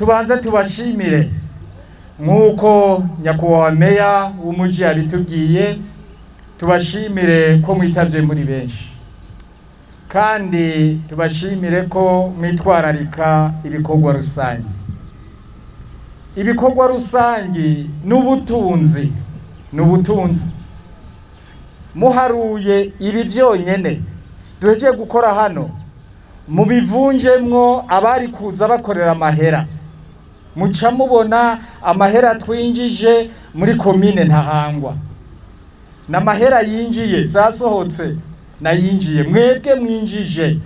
Tubanze tubashimire nk'uko nyakubahwa meya w'umuji yabitubwiye, tubashimire ko mwitavye muri benshi, kandi tubashimire ko mwitwararika ibikorwa rusange. Ibikorwa rusange n'ubutunzi, n'ubutunzi. Muharuye ibi vyonyene duhejeje gukora hano, mubivunjemwo abari kuza bakorera amahera, muca mubona amahera twinjije muri komine Ntahangwa. N'amahera yinjiye zasohotse nayinjiye mwebwe mwinjije.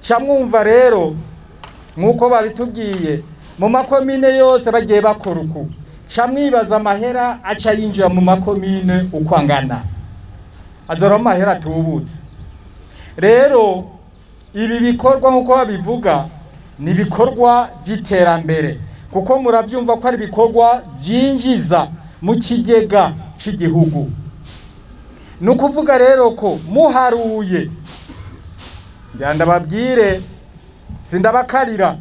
Ca mwumva rero nk'uko babitubwiye mu makomine yose bagiye bakora uku, ca mwibaza amahera aca yinjira mu makomine uko angana, azora amahera atubutse. Rero ibi bikorwa nk'uko babivuga ni ibikorwa by'iterambere, kuko murabyumva ko ari ibikorwa byinjiza mu kigega cy'igihugu. Ni ukuvuga rero ko muharuye, ndababwire sindabakarira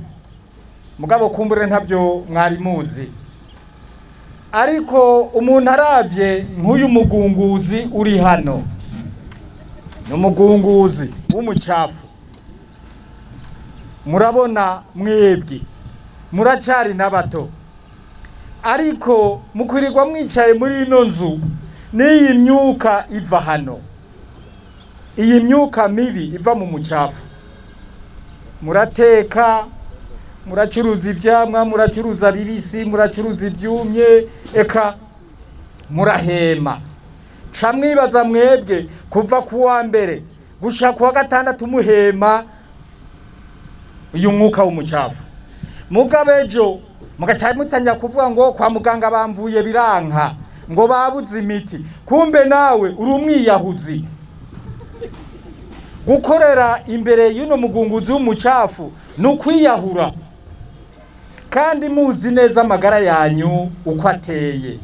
mugabo kumbure ntabyo mwari muzi, ariko umuntu aravye nk'uyu mugunguzi uri hano, ni umugunguzi w'umucafu. Murabona mwebwe muracari n'abato, ariko mukwirirwa mwicaye muri ino nzu n'iyi myuka iva hano, iyi myuka mibi iva mu mucafu. Murateka, muracuruza ivyamwa, muracuruza bibisi, muracuruza ivyumye, eka murahema. Ca mwibaza mwebwe kuva ku wa mbere gushika ku wa gatandatu muhema uyu mwuka w'umucafu. Mugabo ejo mugaca mutanya kuvuga ngo kwa muganga bamvuye biranka, ngo babuze imiti. Kumbe nawe uri umwiyahuzi. Gukorera imbere y'uno mugunguzi w'umucafu ni ukwiyahura, kandi muzi neza amagara yanyu uko ateye.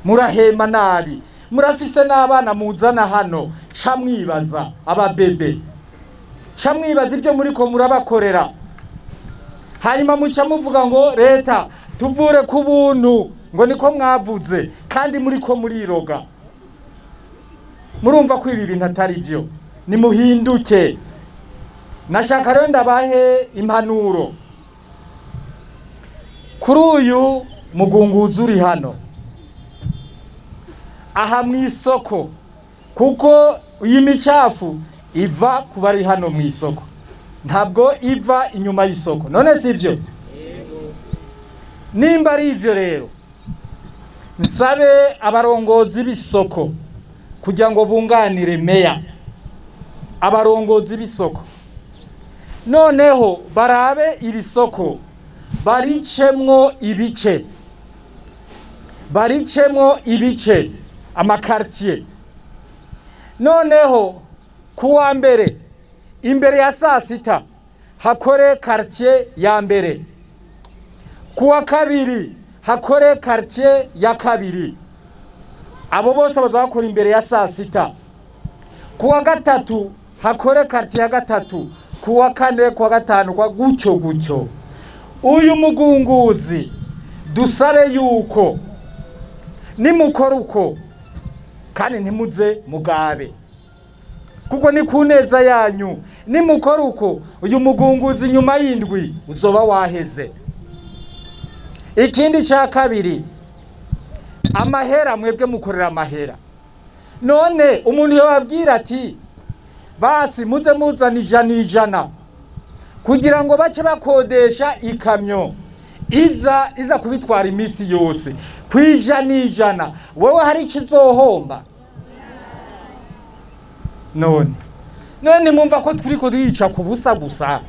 Murahema nabi, murafise n'abana muzana hano. Ca mwibaza ababebe, ca mwibaza ibyo muriko murabakorera. Hanyuma muca muvuga ngo leta tuvure ku buntu, ngo niko mwavuze, kandi muriko muriroga. Murumva ko ibi bintu atari byo, nimuhinduke. Nashaka rero ndabahe impanuro kuri uyu mugunguzi uri hano aha mw'isoko, kuko iyi micafu iva ku bari hano mw'isoko, ntabwo iva inyuma y'isoko. None si ivyo? Nimba ari ivyo rero, nsabe abarongozi b'isoko kugira ngo bunganire meya, abarongozi b'isoko noneho barabe iri soko baricemwo ibice, baricemwo ibice amakartier. Noneho kuwa mbere imbere ya saa sita hakore quartier ya mbere, kuwa kabiri hakore quartier ya kabiri, abo bose bazakora imbere ya saa sita. Kuwa gatatu hakore quartier ya gatatu, kuwa kane, kuwa gatanu, kwa gutyo gutyo. Uyu mugunguzi dusabe yuko nimukora uko, kandi ntimuze mugabe, kuko ni ku neza yanyu. Nimukora uko, uyu mugunguzi nyuma y'indwi uzoba waheze. Ikindi cya kabiri, amahera mwebwe mukorera amahera. None umuntu yababwira ati basi muze muzana ijana ijana kugira ngo bace bakodesha ikamyo iza kubitwara iminsi yose ku ijana ijana, wewe hari ikizohomba? None mumva ko turiko turica ku busa gusa,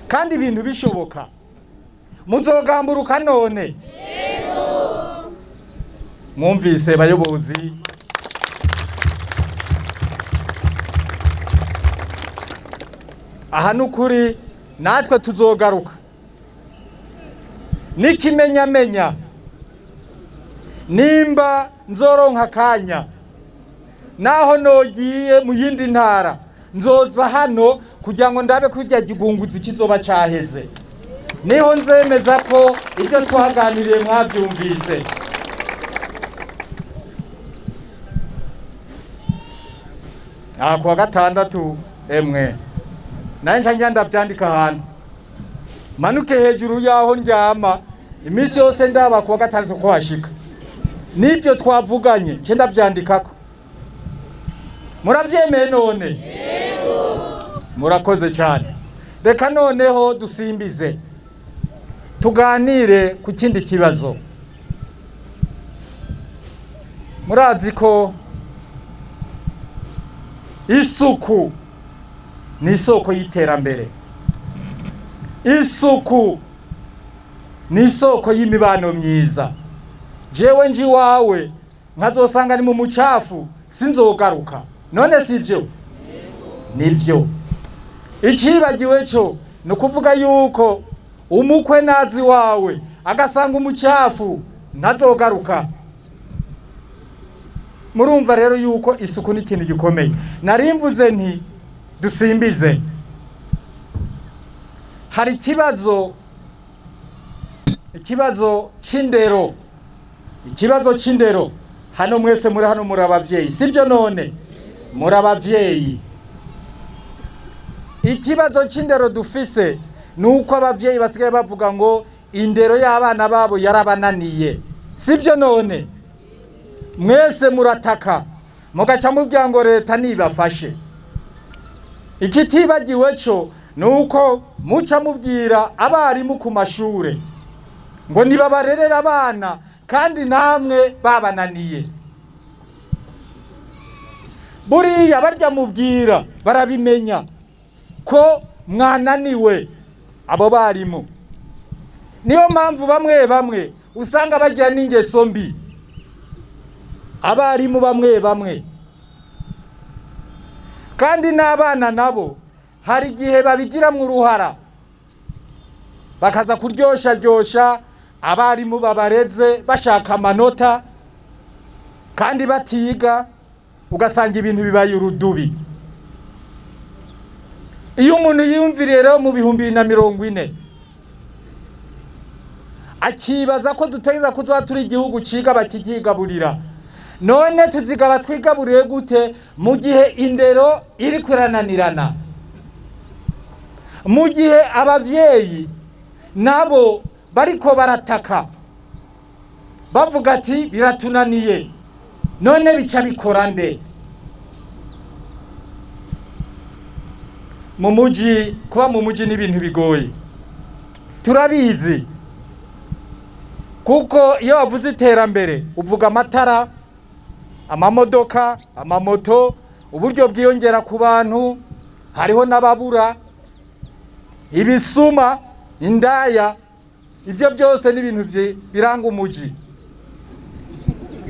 kandi ibintu bishoboka. Muzogamburuka none? Mwumvise bayobozi? Aha nukuri natwe tuzogaruka n'ikimenyamenya. Nimba nzoronka akanya naho nogiye mu yindi ntara, nzoza hano kugira ngo ndabe ko irya gigunguzi kizoba caheze. Niho nzemeza ko ibyo twaganiriye mwabyumvise. Kuwa gatandatu emwe nanje njya ndavyandika ahantu manuke hejuru yaho ndyama iminsi yose ndaba kuwa gatandatu ko hashika nibyo twavuganye nce ndavyandikako. Muravyemeye none? Yego. Murakoze cyane. Reka noneho dusimbize tuganire ku kindi kibazo. Murazi ko isuku ni isoko y'iterambere. Isuku ni isoko y'imibano myiza. Jewe nji wawe nkazosanga ni mu mucafu sinzogaruka. None sivyo? Nivyo. Icibagiwe cyo ni ukuvuga yuko umukwe nazi wawe agasanga umucafu ntazogaruka. Murumva rero yuko isuku ni ikintu gikomeye. Narimvuze nti dusimbize. Hari ikibazo c'indero. Ikibazo c'indero. Hano mwese muri hano muri abavyeyi, sivyo none? Muri abavyeyi. Ikibazo c'indero dufise nuko abavyeyi basigaye bavuga ngo indero y'abana babo yarabananiye, sivyo none? Mwese murataka mugaca mubwira ngo leta nibafashe. Ikitibagiwe cyo nuko muca mubwira abarimu ku mashure ngo nibabarerera abana kandi namwe babananiye. Buriya barya mubwira barabimenya ko mwananiwe abo barimu. Niyo mpamvu bamwe bamwe usanga bagira n'ingeso mbi. Abarimu bamwe bamwe kandi n'abana nabo hari igihe babigira mu ruhara bakaza kuryosha ryosha abarimu babareze bashaka amanota kandi batiga, ugasanga ibintu bibaye urudubi. Iyo umuntu yiyumviriye rero mu 2040 akibaza ko dutegeza kuba turi igihugu ciga bakikigaburira, none tuzigaba twigaburiye gute mu gihe indero iri kurananirana, mu gihe abavyeyi nabo bariko barataka bavuga ati biratunaniye, none bica bikora nde? Mu muji, kuba mu muji n'ibintu bigoye turabizi, kuko iyo wavuze iterambere uvuga amatara, amamodoka, amamoto, uburyo bwiyongera ku bantu, hariho n'ababura, ibisuma, indaya, ibyo byose n'ibintu biranga umuji,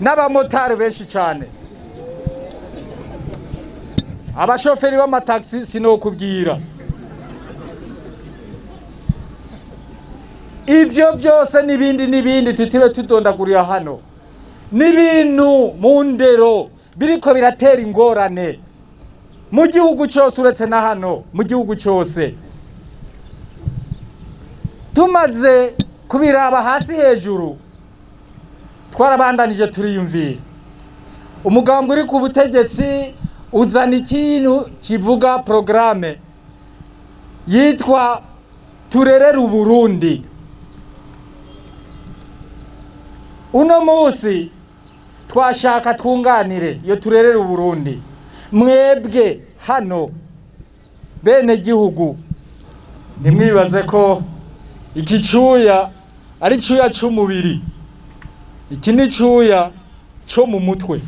n'abamotari benshi cyane, abashoferi b'amataxi sinokubwira. Ibyo byose n'ibindi n'ibindi tutiriwe tudondagurira hano n'ibintu mu ndero biriko biratera ingorane mu gihugu cyose, uretse na hano mu gihugu cyose. Tumaze kubiraba hasi hejuru twarabandanije turiyumvira. Umugambi uri ku butegetsi uzana ikintu kivuga programme yitwa Turerere Uburundi. Uno munsi twashaka twunganire iyo Turerere Uburundi. Mwebwe hano bene gihugu nimwibaze ko iki cuya ari cuya c'umubiri, iki ni cuya co mu mutwe.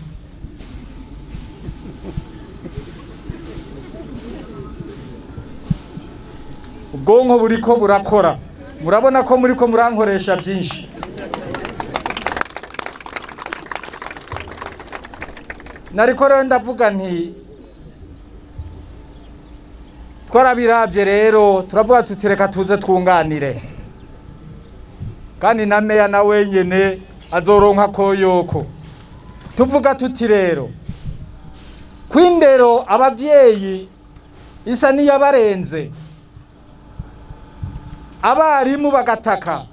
Ubwonko buriko burakora, murabona ko muriko murankoresha byinshi. Nariko rero ndavuga nti twarabiravye rero turavuga tutireka tuze twunganire, kandi na meya na wenyene azoronka koyoko. Tuvuga tuti rero kwindero abavyeyi isa niyabarenze, Abarimu bagataka,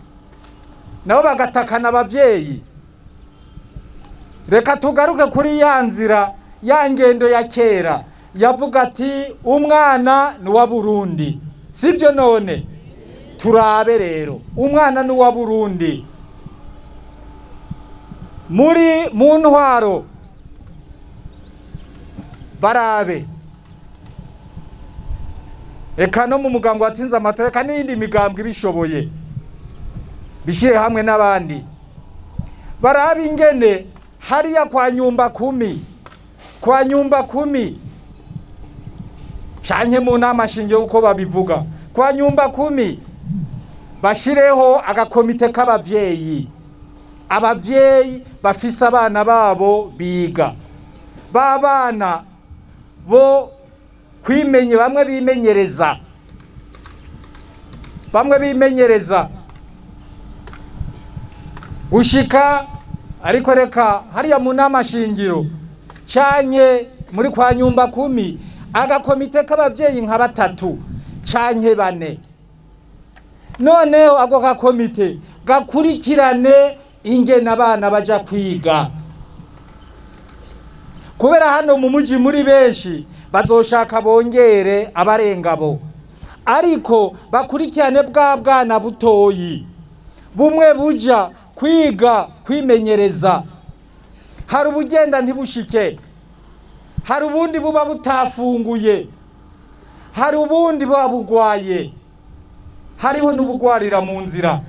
nabo bagatakana abavyeyi. Reka tugaruke kuri ya nzira, ya ngendo ya kera yavuga ati umwana ni uwa Burundi, sibyo? None turabe rero, umwana ni uwa Burundi. Muri mu ntwaro barabe, reka no mu mugambwe watsinze amatora, reka n'iyindi migambwe ibishoboye bishyire hamwe n'abandi, barabe ingene hariya kwa nyumba kumi, kwa nyumba kumi canke mu nama shingiro uko babivuga, kwa nyumba kumi bashireho agakomite k'abavyeyi, abavyeyi bafise abana babo biga, babana bo kwimenye, bamwe bimenyereza, bamwe bimenyereza gushika. Ariko reka hariya mu nama shingiro canke muri kwa nyumba kumi agakomite k'abavyeyi nka batatu canke bane, noneho ako gakomite gakurikirane ingene abana baja kwiga. Kubera hano mu muji muri benshi bazoshaka bongere abarengabo, ariko bakurikirane bwa bwana butoyi bumwe buja kwiga kwimenyereza. Hari ubugenda ntibushike, hari ubundi buba butafunguye, hari ubundi buba bugwaye, hariho n'ubugwarira mu nzira.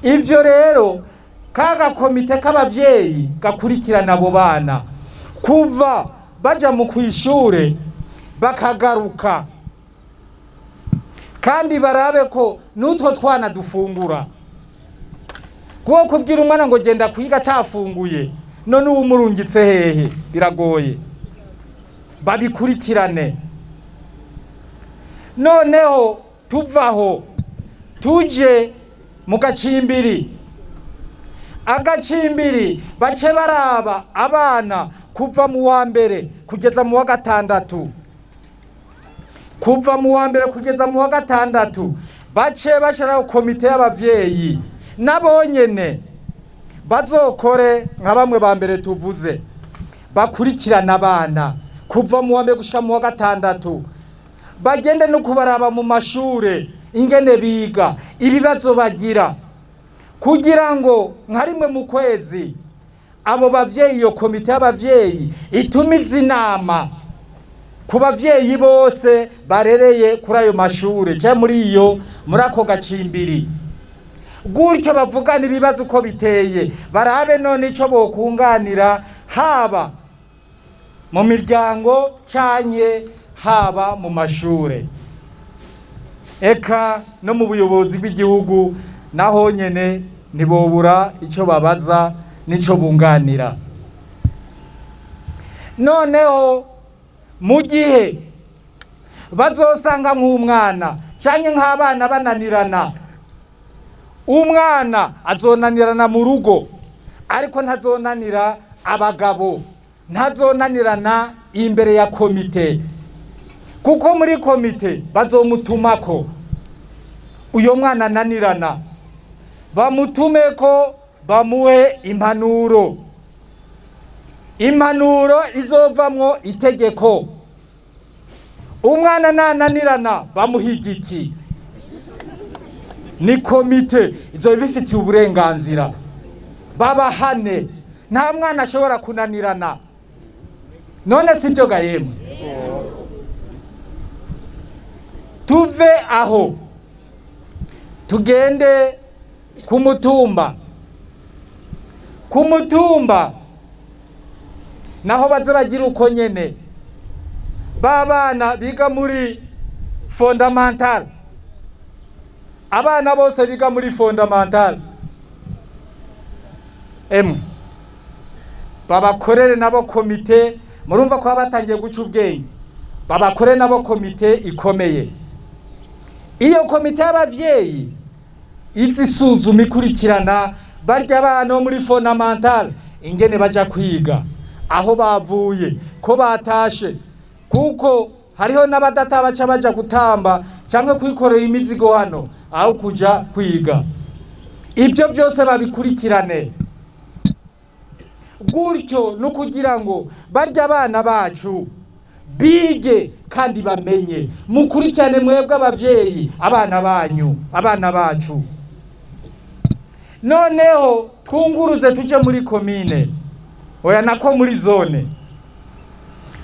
Ivyo rero kaga komite k'abavyeyi gakurikirana abo bana kuva baja mu kwishure bakagaruka, kandi barabe ko n'utwo twana dufungura. Kuko kubwira umwana ngo genda kwiga atafunguye, none ubu umurungitse hehe? Biragoye. Babikurikirane. Noneho tuvaho tuje mu gacimbiri. Agacimbiri bace baraba abana kuva mu wa mbere kugeza mu wa gatandatu, kuva mu wa mbere kugeza mu wa gatandatu bace bashiraho komite y'abavyeyi, nabonyene bazokore nka bamwe ba mbere tuvuze, bakurikirana abana kuva mu wa mbere gushika mu wa gatandatu, bagende no kubaraba mu mashure ingene biga, ibibazo bagira, kugira ngo nka rimwe mu kwezi abo bavyeyi, iyo komite y'abavyeyi itumize inama ku bavyeyi bose barereye kuri ayo mashure cyangwa muri iyo muri ako gacimbiri, gutyo bavugana ibibazo uko biteye, barabe none ico bokunganira haba mu miryango canke haba mu mashure, eka no mu buyobozi bw'igihugu naho nyene ntibobura ico babaza nico bunganira. Noneho mu gihe bazosanga nk'umwana canke nk'abana bananirana, umwana azonanirana mu rugo, ariko ntazonanira abagabo, ntazonanirana imbere ya komite, kuko muri komite bazomutumako uyo mwana ananirana, bamutumeko bamuhe impanuro, impanuro izovamwo itegeko. Umwana nananirana bamuha igiti, ni komite izo bifitiye uburenganzira, babahane. Nta mwana ashobora kunanirana. None sibyo ga yemwe? Tuve aho tugende ku mutumba. Ku mutumba naho baze bagira uko nyene, babana biga muri fondamental, abana bose biga muri fondamental emwe babakorere nabo komite. Murumva ko batangiye guca ubwenge, babakorere nabo komite ikomeye. Iyo komite y'abavyeyi izisuzuma ikurikirana barya abana bo muri fondamental ingene baja kwiga, aho bavuye, ko batashe, kuko hariho n'abadata baca baja gutamba cyangwa kwikorera imizigo hano aho kuja kwiga. Ibyo byose babikurikirane gutyo, no kugira ngo barya abana bacu bige kandi bamenye. Mukurikirane mwebwe abavyeyi abana banyu, abana bacu. Noneho twunguruze tuje muri komine, oya nako muri zone.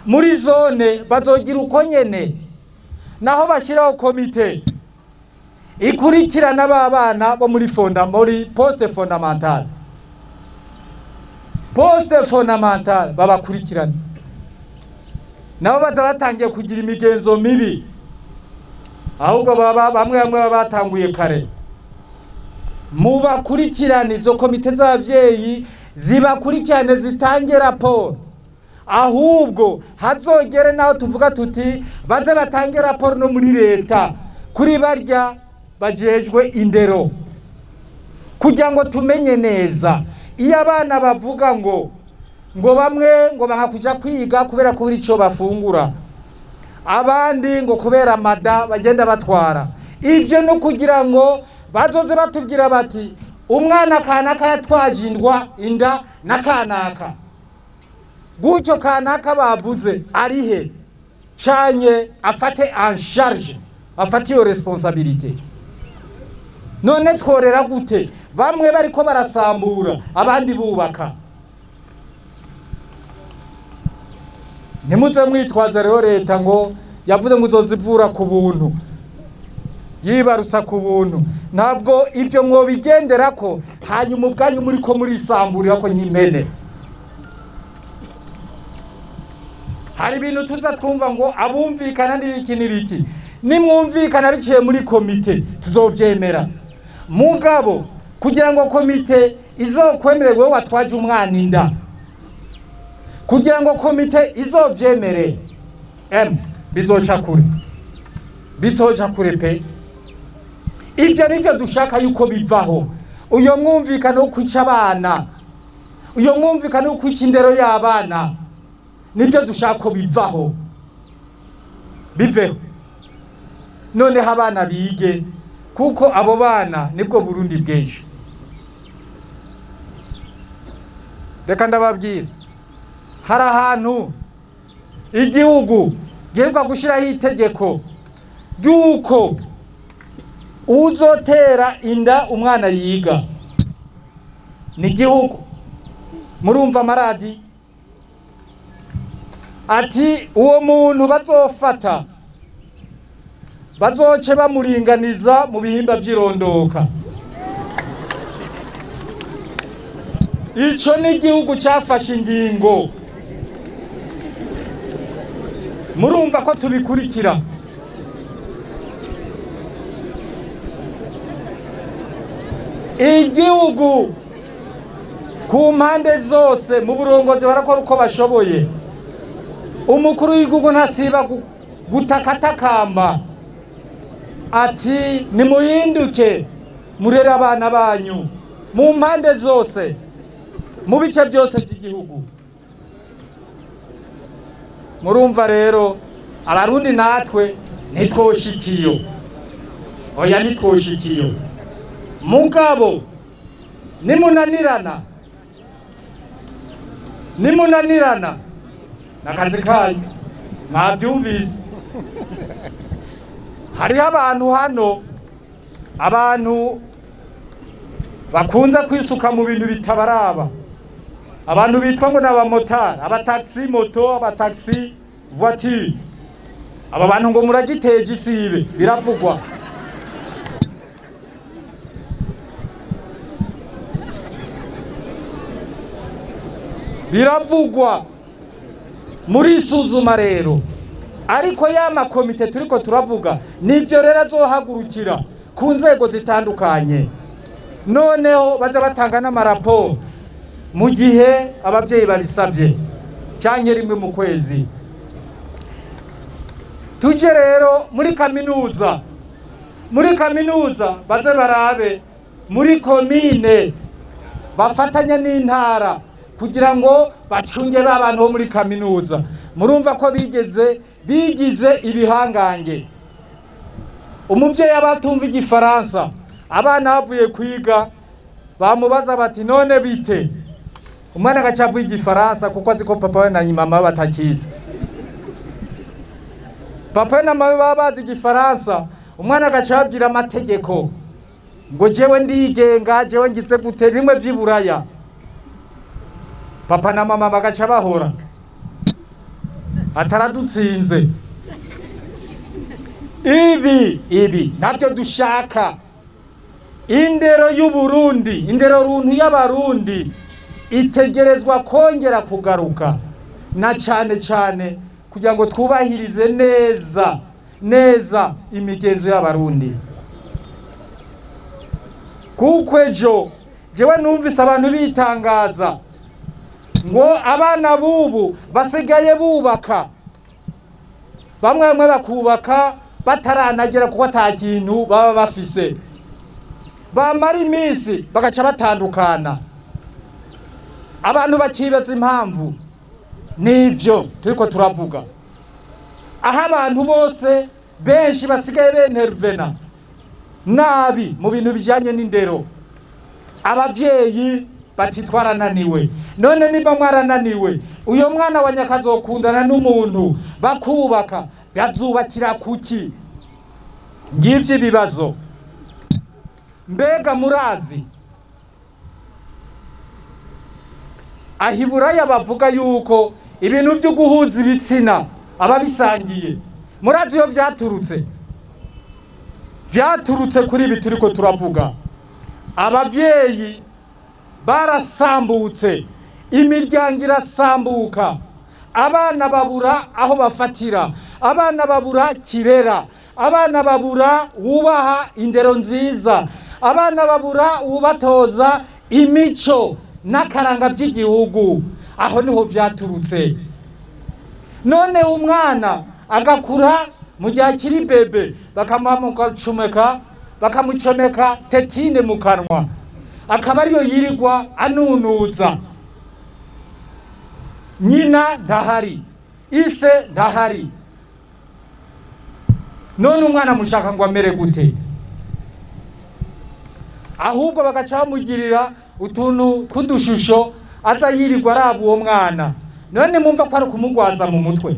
Muri zone bazogira uko nyene, naho bashiraho komite ikurikirana b'abana bo muri muri poste fondamentale. Poste fondamentale babakurikirana, nabo batangiye kugira imigenzo mibi, ahubwo baba bamwe bamwe batanguye kare. Mubakurikirane, izo komite z'abavyeyi zibakurikirane, zitange raporo. Ahubwo hazogere naho tuvuga tuti baze batange raporo no muri leta kuri barya bajejwe indero, kugira ngo tumenye neza. Iyo abana bavuga ngo bamwe ngo banga kuja kwiga kubera kubura ico bafungura, abandi ngo kubera mada bagenda batwara, ibyo no kugira ngo bazoze batubwira bati umwana kanaka yatwaje inda na kanaka, gutyo kanaka bavuze arihe, canye afate en charge, afate iyo responsabilité. None tworera gute bamwe bariko barasambura abandi bubaka? Ntimuze mwitwaza rero leta ngo yavuze ngo uzozivura ku buntu, yibarusa ku buntu. Ntabwo ibyo mwobigenderako, hanyuma ubwanyu muriko murisamburira ko nk'impene. Hari ibintu tuza twumva ngo abumvikana n'ibiki n'ibiki, nimwumvikana biciye muri komite tuzovyemera. Mugabo kugira ngo komite izokwemere wewe watwaje umwana inda, kugira ngo komite izovyemere bizoca kure, bizoca kure pe. Ibyo nivyo dushaka yuko bivaho. Uyo mwumvikano wo kwica abana, uyo mwumvikano wo kwica indero y'abana, nibyo dushaka ko bivaho, biveho. Noneho abana bige, kuko abo bana nibwo Burundi bw'ejo. Reka ndababwira, hari ahantu igihugu giheruka gushiraho itegeko ry'uko uzotera inda umwana yiga ni igihugu. Murumva amaradi ati uwo muntu bazofata bazoce bamuringaniza mu bihimba by'irondoka. Ico ni igihugu cyafashe ingingo. Murumva ko tubikurikira. Igihugu ku mpande zose mu burongozi barakora uko bashoboye. Umukuru w'igihugu ntasiba gutakatakamba ati nimuhinduke murere abana banyu mu mpande zose, mu bice byose by'igihugu. Murumva rero abarundi natwe ntitwoshikiyo, oya ntitwoshikiyo. Mugabo nimunanirana, nimunanirana nakazi kanyu mwabyumvise. Hariho abantu hano, abantu bakunze kwisuka mu bintu bitabaraba, abantu bitwa ngo n'abamotari, abataxi moto, abataxi voiture. Aba bantu ngo muragiteje isibe, biravugwa. Biravugwa muri suzuma rero. Ariko ya makomite turiko turavuga nivyo rero azohagurukira ku nzego zitandukanye. Noneho baza batanga n'amaraporo mu gihe abavyeyi babisavye canke rimwe mu kwezi. Tuje rero muri kaminuza, muri kaminuza baze barabe muri komine bafatanya n'intara kugira ngo bacunge abantu bo muri kaminuza. Murumva ko bigeze bigize ibihangange. Umuvyeyi aba atumva igifaransa, abana bavuye kwiga bamubaza bati none bite, umwana agaca avuga igifaransa kuko azi ko papa we na mama batakizi. Papa we na mama baba bazi igifaransa, umwana agaca ababwira amategeko ngo jewe ndigenga, jewe ngize gute, bimwe vy'iburaya. Papa na mama bagaca bahora ataradutsinze. Ibi ntabyo dushaka. Indero y'Uburundi, indero runtu y'Abarundi itegerezwa kongera kugaruka, na cane cane kugira ngo twubahirize neza neza imigenzo y'Abarundi. Kuko ejo jewe numvise abantu bitangaza ngo abana bubu basigaye bubaka, bamwe bamwe bakubaka bataranagera kuko ata kintu baba bafise, bamara iminsi bagaca batandukana. Abantu bakibaza impamvu. Nivyo turiko turavuga, aho abantu bose benshi basigaye bentervena nabi mu bintu bijanye n'indero. Abavyeyi bati twarananiwe. None niba mwarananiwe, uyo mwana wa nyakazokundana n'umuntu bakubaka, bazubakira kuki? Ngivyo ibibazo. Mbega murazi ahiburaya bavuga yuko ibintu byo guhuza ibitsina ababisangiye, murazi iyo vyaturutse? Vyaturutse kuri ibi turiko turavuga. Abavyeyi barasambutse, imiryango irasambuka, abana babura aho bafatira, abana babura kirera, abana babura wubaha indero nziza, abana babura ubatoza imico n'akaranga by'igihugu. Aho niho vyaturutse. None umwana agakura mu gihe akiri bebe, bakamucomeka tetine mu kanwa, akaba ariyo yirirwa anunuza. Nyina ndahari, ise ndahari. None umwana mushaka ngo amere gute? Ahubwo bagaca bamugirira utuntu tw'udushusho aza yirirwa araba uwo mwana. None mumva ko ari kumugwaza mu mutwe.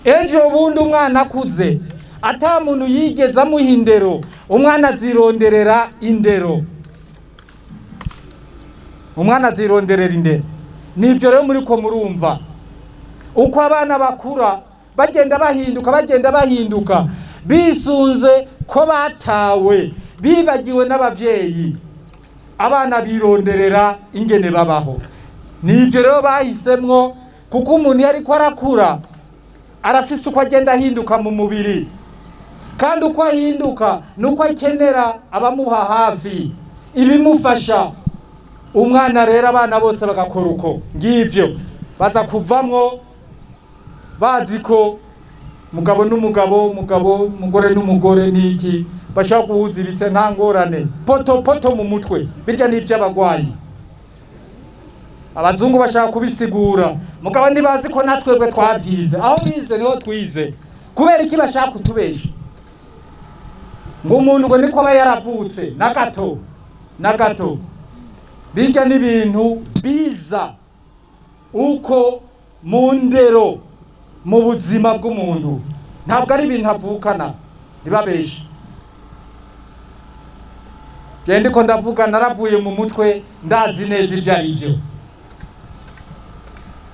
Ejo bundi umwana akuze ata muntu yigeze amuha indero, umwana azironderera indero. Umwana azironderera indero. Nivyo rero muriko murumva uko abana bakura bagenda bahinduka, bagenda bahinduka bisunze ko batawe, bibagiwe n'abavyeyi. Abana bironderera ingene babaho. Nivyo rero bahisemwo, kuko umuntu yariko arakura arafise uko agenda ahinduka mu mubiri, kandi uko ahinduka nuko akenera abamuha hafi ibimufasha. Umwana rero abana bose bagakora uko ngivyo, baza kuvamwo bazi ko mugabo n'umugabo, umugabo umugore n'umugore niki, bashaka guhuza ibitse nta ngorane, poto poto mu mutwe. Birya ni ivy'abagwayi. Abazungu bashaka kubisigura, mugabo ntibazi ko natwebwe twavyize. Aho bize niho twize. Kubera iki bashaka kutubesha ngo umuntu ngo niko aba yaravutse? Na gato na gato. Birya ni ibintu biza uko mu ndero, mu buzima bw'umuntu, ntabwo ari ibintu avukana. Ntibabeshe. Je ndiko ndavuga naravuye mu mutwe, ndazi neza ibyo ari byo.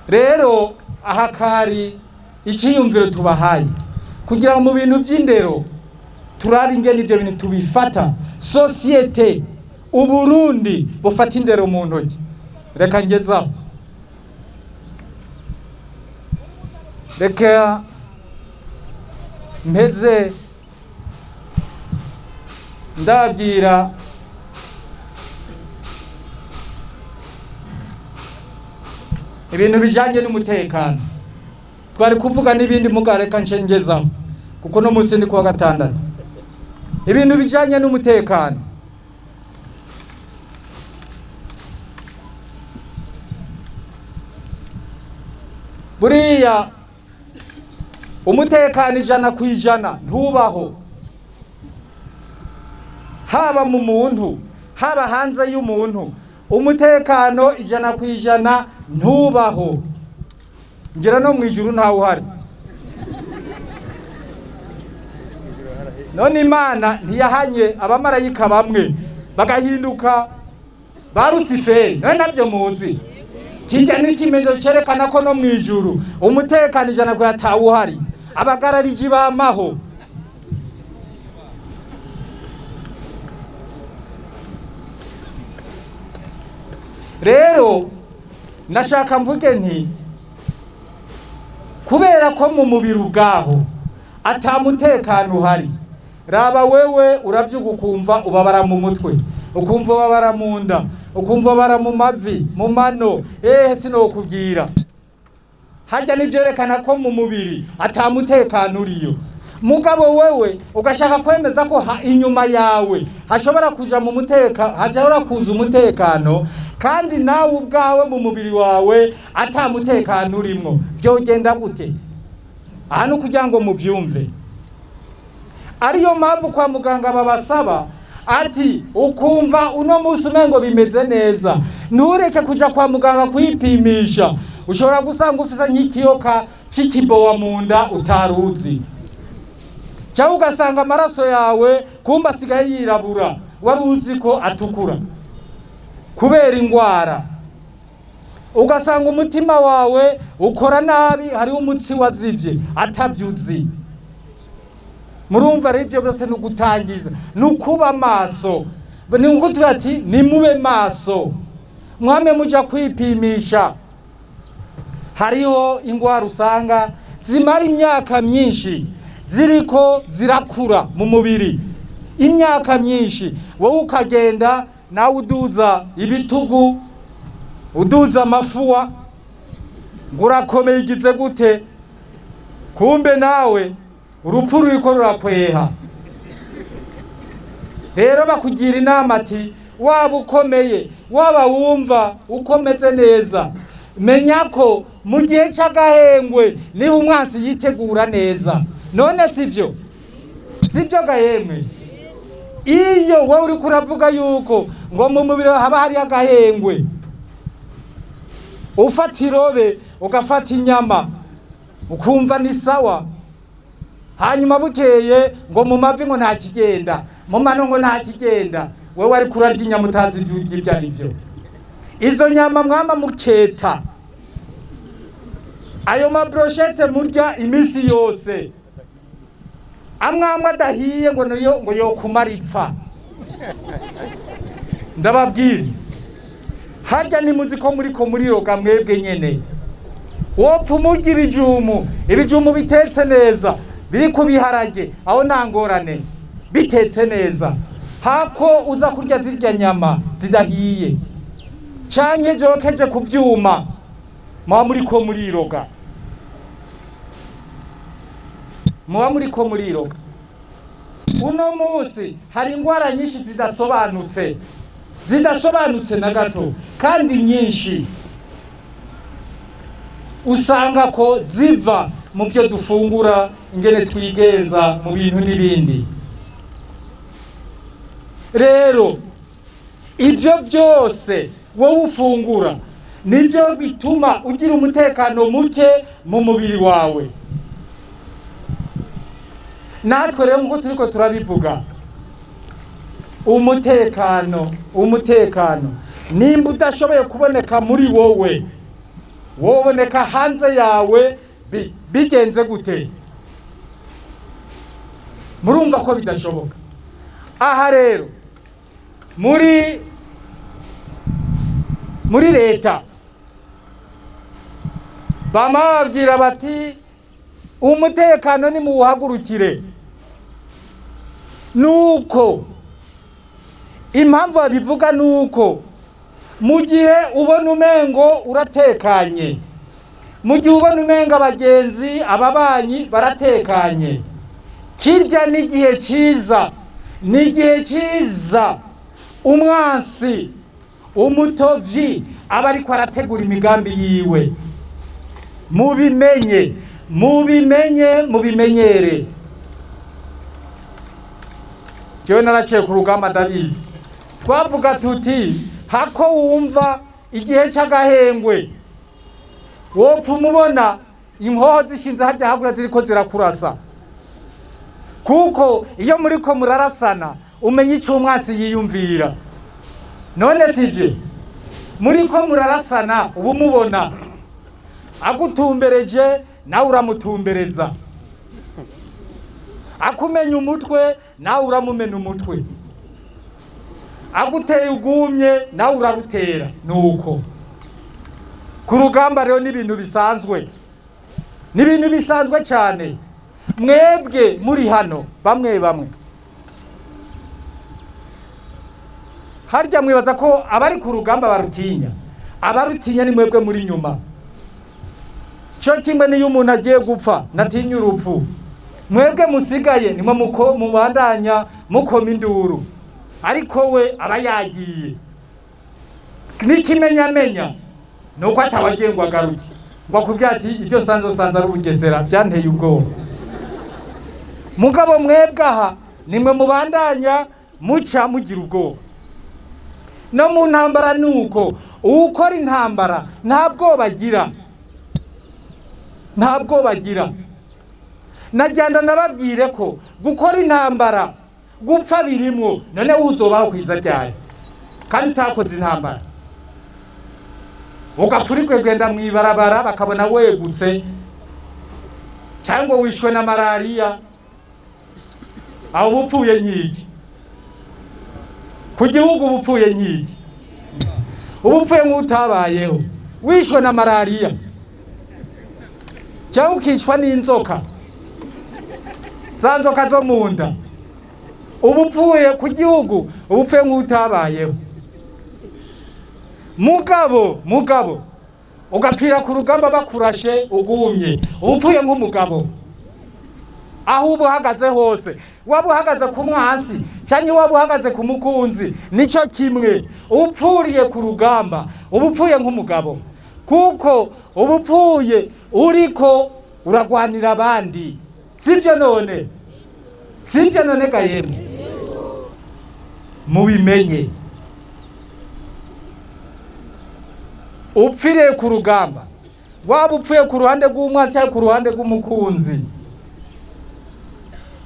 Rero aha kari icyiyumviro tubahaye kugira ngo mu bintu by'indero turabe ingene ibyo bintu tubifata. Societe Uburundi bufata indero mu ntoki. Reka ngezaho, reka mpeze ndabwira ibintu bijanye n'umutekano. Twari kuvuga n'ibindi mugareka ncengezaho kuko no munsi ni kuwa gatandatu. Ibintu bijanye n'umutekano, buriya Umutekano 100% ntubaho, haba mu muntu haba hanze y'umuntu. Umutekano 100% ntubaho, ngira no mwijuru ntawe uhari. None Imana ntiyahanye abamarayika bamwe bagahinduka ba Rusiferi? None nabyo muzi? Kijya n'ikimenyetso cyerekana ko no mwijuru umutekano 100% atawuhari, abagarariji bamaho. Rero nashaka mvuge nti kubera ko mu mubiri ubwaho atamutekano uhari, raba wewe uravyuka ukumva ubabara mu mutwe, ukumva ubabara mu nda, ukumva ubabara mu mavi, mu mano, sinokubwira. Harya nivyerekana ko mu mubiri atamutekano uriyo. Mugabo wewe ugashaka kwemeza ko inyuma yawe hashobora kuja mu muteka, hashobora kuza umutekano, kandi nawe ubwawe mu mubiri wawe atamutekano urimo, vyogenda gute? Aha ni kugira ngo muvyumve. Ariyo mpamvu kwa muganga babasaba ati ukumva uno munsi umengo bimeze neza, ntureke kuja kwa muganga kwipimisha. Ushobora gusanga ufise nk'ikiyoka c'ikibowa mu nda utaruzi, cyangwa ugasanga amaraso yawe kumba asigaye yirabura wari uzi ko atukura kubera ingwara. Ugasanga umutima wawe ukora nabi, hariho umutsi wazivye atavyuzi. Murumva rero ivyo byose ni ugutangiza, ni ukuba maso. Ni ukutuba ati nimube maso, mwame muja kwipimisha. Hariho ingwara usanga zimara imyaka myinshi ziriko zirakura mu mubiri, imyaka myinshi, wowe ukagenda nawe uduza ibitugu, uduza amafuwa, ngo urakomeye igize gute, kumbe nawe urupfu ruriko rurakweha. Rero bakugira inama ati waba ukomeye, waba wumva ukomeze neza, menya ko mu gihe cy'agahengwe niho umwansi yitegura neza. None sivyo? Sivyo gahemwe? Iyo wowe uriko uravuga yuko ngo mu mubiri haba hari agahengwe, ufata irobe ugafata inyama ukumva ni sawa, hanyuma bukeye ngo mu mavi ngo nta kigenda, mu mano ngo nta kigenda, wewe ariko urarya inyama utazi ibyo ari byo. Izo nyama mwama muketa, ayo mabroshete murya iminsi yose, amwamwe adahiye ngo niyo ngo yokumara ipfa. Ndababwira, harya nimuzi ko muriko muriroga mwebwe nyene. Wopfa umurya ibijumu, ibijumu bitetse neza biri ku biharage, aho nta ngorane, bitetse neza, hako uza kurya zirya nyama zidahiye canke zokeje ku vyuma, muba muriko muriroga, muba muriko muriroga. Uno munsi hari ingwara nyinshi zidasobanutse, zidasobanutse na gato, kandi nyinshi usanga ko ziva mu byo dufungura, ingene twigenza mu bintu n'ibindi. Rero ibyo byose wowe ufungura nibyo bituma ugira umutekano muke mu mubiri wawe. Natwe rero nkuko turiko turabivuga, umutekano, umutekano nimba udashoboye kuboneka muri wowe, woboneka hanze yawe bigenze gute? Murumva ko bidashoboka. Aha rero muri leta bama babwira bati umutekano ni muwuhagurukire. Nuko impamvu babivuga nuko mu gihe ubona umengo uratekanye, mu gihe ubona umenga abagenzi ababanyi baratekanye, kirya n'igihe cyiza, n'igihe cyiza umwansi umutovyi aba ariko arategura imigambi yiwe. Mubimenye, Mubimenye, mubimenyere. Jewe naraciye ku rugamba ndabizi. Twavuga tuti hako wumva igihe c'agahengwe wopfa umubona inkoho zishinze harya hakurya ziriko zirakurasa, kuko iyo muriko murarasana umenya ico umwasi yiyumvira. None sivyo? Muriko murarasana ubu mubona agutumbereje nawe uramutumbereza, akumenya umutwe nawe uramumena umutwe, aguteye ugumye nawe urarutera. Nuko ku rugamba rero n'ibintu bisanzwe, n'ibintu bisanzwe cyane. Mwebwe muri hano bamwe bamwe harya mwibaza ko abari ku rugamba barutinya. Abarutinya ni mwebwe muri nyuma. Cyo kimwe niyo umuntu agiye gupfa natinya urupfu, mwebwe musigaye nimwe muko mubandanya mukoma induru, ariko we aba yagiye. N'ikimenyamenya nuko atabagiye ngo agaruke ngo akubwire ati ibyo nsanze nsanze ari ubugesera byanteye ubwoba. Mugabo mwebwe aha nimwe mubandanya muca mugira ubwoba. No mu ntambara nuko ukora intambara nta bwoba agira, nta bwoba agira. Najyanda nababwire ko gukora intambara gupfa birimwo. None uzobaho kwiza ryari kandi utakoze intambara? Ugapfa uri kwegenda mw'ibarabara bakabona wegutse, cyangwa wishwe na malariya, aho ubupfuye nkiki ku gihugu, ubupfuye nkiki, ubupfuye nk'utabayeho, wishwe na malariya cyangwa ukicwa n'inzoka, za nzoka zo mu nda, ubupfuye ku gihugu, ubupfuye nk'utabayeho. Mugabo, mugabo ugapfira ku rugamba bakurashe ugumye, ubupfuye nk'umugabo. Aho uba uhagaze hose, waba uhagaze ku mwasi cyangwa waba uhagaze ku mukunzi, nicyo kimwe. Upfuriye ku rugamba ubupfuye nk'umugabo, kuko ubupfuye uriko uragwanira abandi. Sivyo none? Sivyo none ga yemwe? Mubimenye. Upfiriye ku rugamba, waba upfuye ku ruhande rw'umwasi cyangwa ku ruhande rw'umukunzi,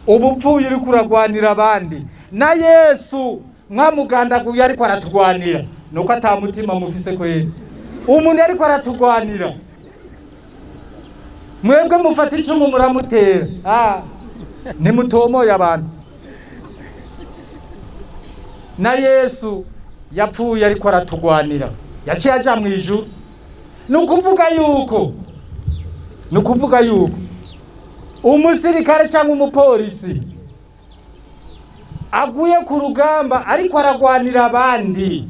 ubupfuye uriko uragwanira abandi. Na Yesu mwamugandaguye ariko aratugwanira, nuko ata mutima mufise kweri. Umuntu ariko aratugwanira, mwebwe mufata icumu muramutera. Ntimutomoye abantu. Na Yesu yapfuye ariko aratugwanira, yaciye aja mw'ijuru. Nukuvuga yuko, nukuvuga yuko umusirikare cyangwa umupolisi aguye ku rugamba ariko aragwanira abandi,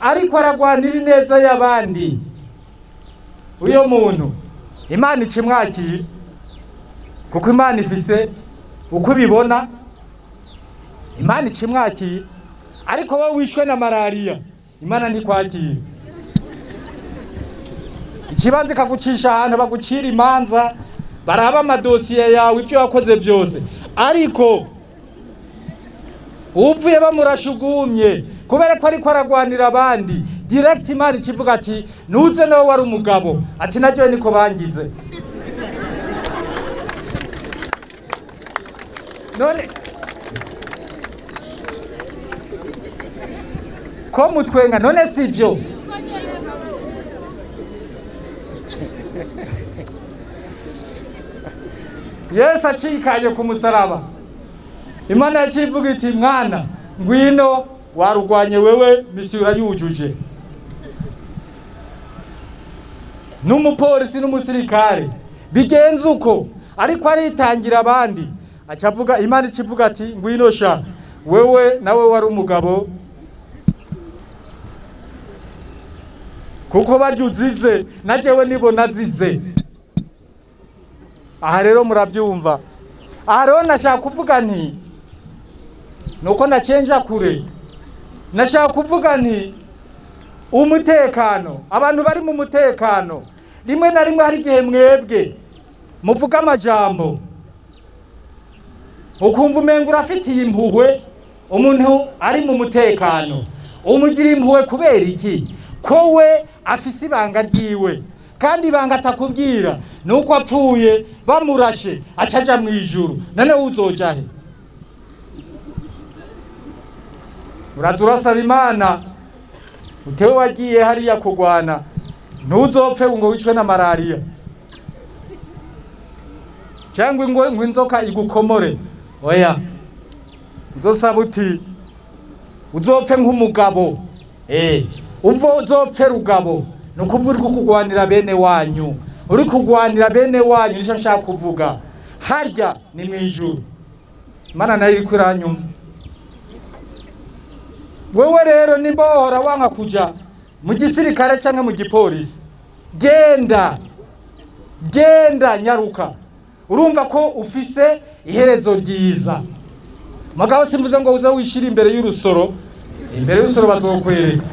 ariko aragwanira ineza y'abandi, uyo muntu Imana ikimwakira, kuko Imana ifise uko ibibona. Imana ikimwakira. Ariko wowe wishwe na malariya, Imana ntikwakira. Ikibanza ikagucisha ahantu bagucira imanza, baraba amadosiye yawe ibyo wakoze byose, ariko upfuye bamurashugumye kubera ko ariko aragwanira abandi, direct Imana ikivuga ati nuze nawe wari umugabo, ati najewe niko bangize. None ko mutwenga? None sivyo? Yesu acikanye ku musaraba, Imana yacivuga iti mwana ngwino warugwanye wewe, misi urayujuje. N'umupolisi n'umusirikare bigenze uko, ariko aritangira abandi, acavuga Imana ikivuga ati ngwino sha wewe nawe wari umugabo, kuko barya uzize na jewe nibo nazize. Aha rero murabyumva. Aha rero nashaka kuvuga nti nuko nacenja kure, nashaka kuvuga nti umutekano, abantu bari mu mutekano, rimwe na rimwe hari igihe mwebwe muvuga amajambo ukumva umenga urafitiye impuhwe umuntu ari mu mutekano, umugira impuhwe kubera iki? Ko we afise ibanga ryiwe, kandi ibanga atakubwira nuko apfuye bamurashe acaja mu ijuru. None uzoja he? Uraza urasaba Imana utewe wagiye hariya kugwana ntuzopfe ngo wicwe na malaria cyangwa ngo inzoka igukomore. Oya, nzosaba uti uzopfe nk'umugabo, umvo uzopfe rugabo, nukuvuga uri kugwanira bene wanyu, uri kugwanira bene wanyu. Nico nshaka kuvuga, harya ni mu ijuru. Imana nayo iriko iranyumva. Wewe rero nimba wahora wanka kuja mu gisirikare canke mu gipolisi, genda genda nyaruka, urumva ko ufise iherezo ryiza. Mugabo simvuze ngo uze wishira imbere y'urusoro, imbere y'urusoro bazokwereka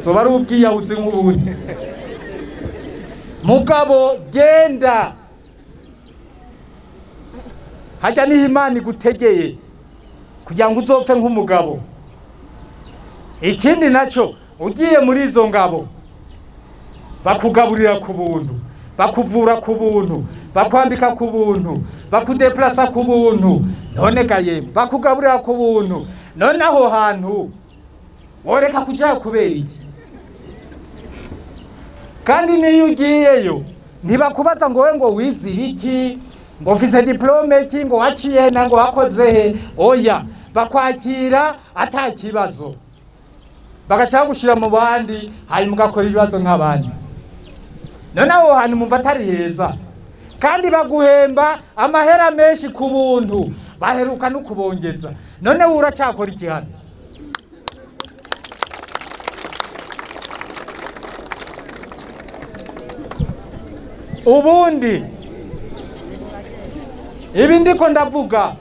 zoba ari ubwiyahuzi nk'ubundi. Mugabo genda hajya niho Imana igutegeye kugira ngo uzopfe nk'umugabo. Ikindi naco, ugiye muri izo ngabo bakugaburira ku buntu, bakuvura ku buntu, bakwambika ku buntu, bakudeplasa ku buntu, none gaye bakugaburira ku buntu. None aho hantu woreka kuja kubera iki? Kandi niyo ugiyeyo ntibakubaza ngo we ngo wize ibiki, ngo ufise diplome ki, ngo waciye na ngo wakoze he. Oya, bakwakira ata kibazo, bagaca bagushira mu bandi, hanyuma ugakora ibibazo nk'abandi. None aho hantu mumva atari heza, kandi baguhemba amahera menshi ku buntu, baheruka no kubongeza. None wowe uracyakora iki hano? Ubundi ibi ndiko ndavuga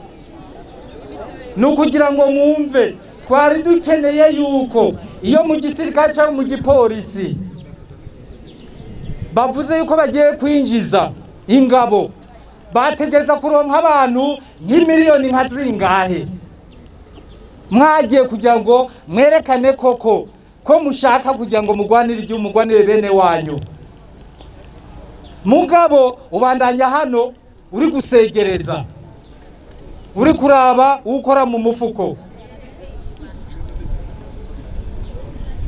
ni ukugira ngo mwumve, twari dukeneye yuko iyo mu gisirikare cyangwa mu gipolisi bavuze yuko bagiye kwinjiza ingabo, bategereza kuronka abantu nk'imiliyoni nka zingahe. Mwagiye kugira ngo mwerekane koko ko mushaka kugira ngo mugwanire igihugu, mugwanire bene wanyu. Mugabo ubandanya hano uri gusegereza, uri kuraba ukora mu mufuko,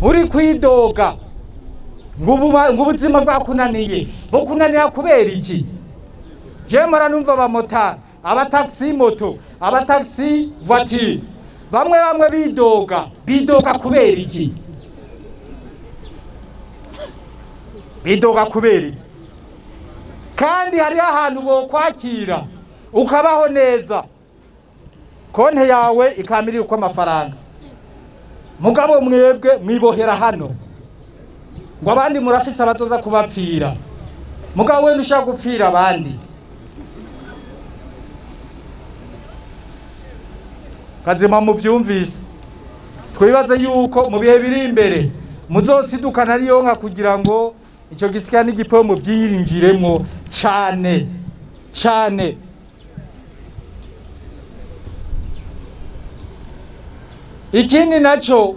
uri kwidoga ngo ubuzima bwakunaniye. Bukunaniye kubera iki? Je mara numva abamotari, abataxi moto, abataxi voiture, bamwe bamwe bidoga. Bidoga kubera iki? Bidoga kubera iki? Kandi hari ahantu bokwakira ukabaho neza, konte yawe ikamira uko amafaranga. Mugabo mwebwe mwibohera hano ngo abandi murafise abatoza kubapfira, mugabo we ntushaka gupfira abandi. Kazima muvyumvise, twibaze yuko mu bihe biri imbere muzosidukana ariyo nka kugira ngo ico gisika n'igipo muvyirinjiremwo cane cane. Ikindi naco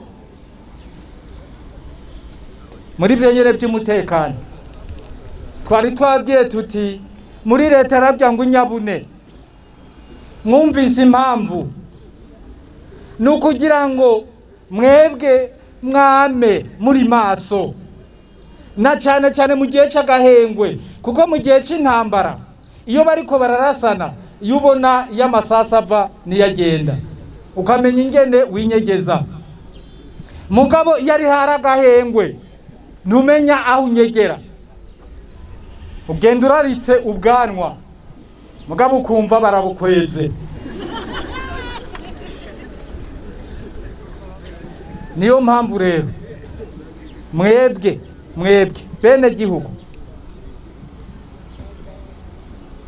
muri vyo nyene by'umutekano, twari twabwiye tuti muri leta arabya ngo inyabune. Mwumvise impamvu, ni ukugira ngo mwebwe mwame muri maso, na cyane cyane mu gihe cy'agahengwe, kuko mu gihe cy'intambara iyo bariko bararasana, iyo ubona iyo amasasa ava niyagenda ukamenya ingene winyegeza. Mugabo iyo ari hari agahengwe ntumenya aho unyegera, ugenda uraritse ubwanwa, mugabo ukumva barabukweze. Niyo mpamvu rero mwebwe bene gihugu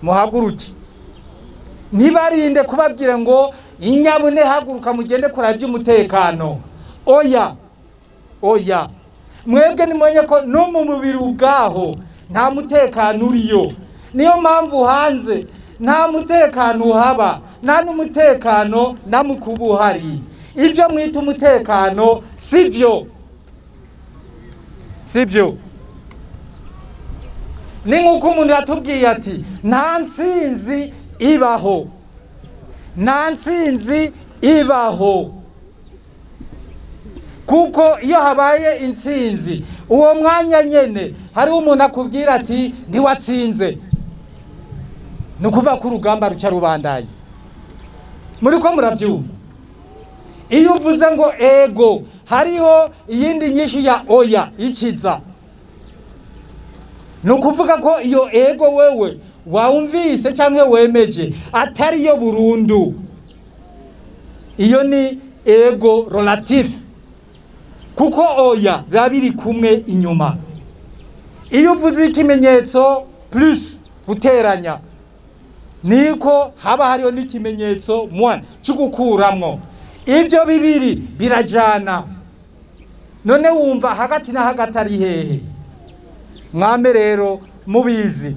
muhaguruke, ntibarinde kubabwira ngo inyabune haguruka mugende kuraba iby'umutekano. Oya oya, mwebwe nimenye ko no mu mubiri ubwaho nta mutekano uriyo. Niyo mpamvu hanze nta mutekano uhaba, nta n'umutekano na mukubu uhari. Ibyo mwita umutekano sivyo, sivyo. Ni nk'uko umuntu yatubwiye ati nta ntsinzi ibaho, nta ntsinzi ibaho, kuko iyo habaye intsinzi uwo mwanya nyene hariho umuntu akubwira ati ntiwatsinze. Ni ukuvuga ko urugamba ruca rubandanye. Muri ko murabyumva? Iyo uvuze ngo ego, hariho iyindi nyinshi ya oya ikiza. Ni ukuvuga ko iyo ego wewe wumvise cyangwa wemeje atari yo burundu. Iyo ni ego relatif, kuko oya biba biri kumwe inyuma. Iyo uvuze ikimenyetso plus guteranya, niko haba hariho n'ikimenyetso moins cyo gukuramwo. Ibyo bibiri birajana. None wumva hagati na hagati ari hehe? Mwame rero mubizi,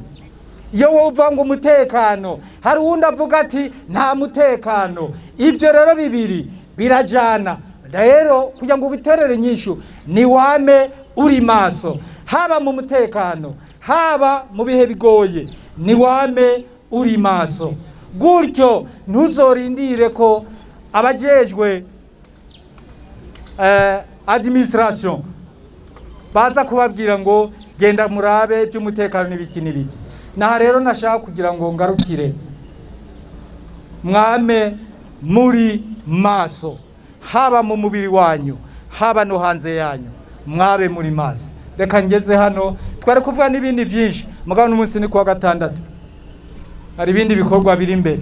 iyo wowe uvuga ngo umutekano, hari uwundi avuga ati nta mutekano. Ibyo rero bibiri birajana. Rero kugira ngo ubiterere inyishu ni wame uri maso, haba mu mutekano, haba mu bihe bigoye, ni wame uri maso. Gutyo ntuzorindire ko abajejwe administration baza kubabwira ngo genda murabe by'umutekano n'ibiki n'ibiki. Naha rero nashaka kugira ngo ngarukire, mwame muri maso, haba mu mubiri wanyu, haba no hanze yanyu, mwabe muri maso. Reka ngeze hano, twari kuvuga n'ibindi byinshi, mugabo n'umunsi ni kuwa gatandatu, hari ibindi bikorwa biri imbere.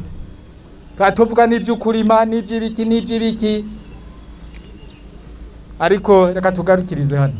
Twari tuvuga n'iby'ukurima n'iby'ibiki n'iby'ibiki, ariko reka tugarukirize hano.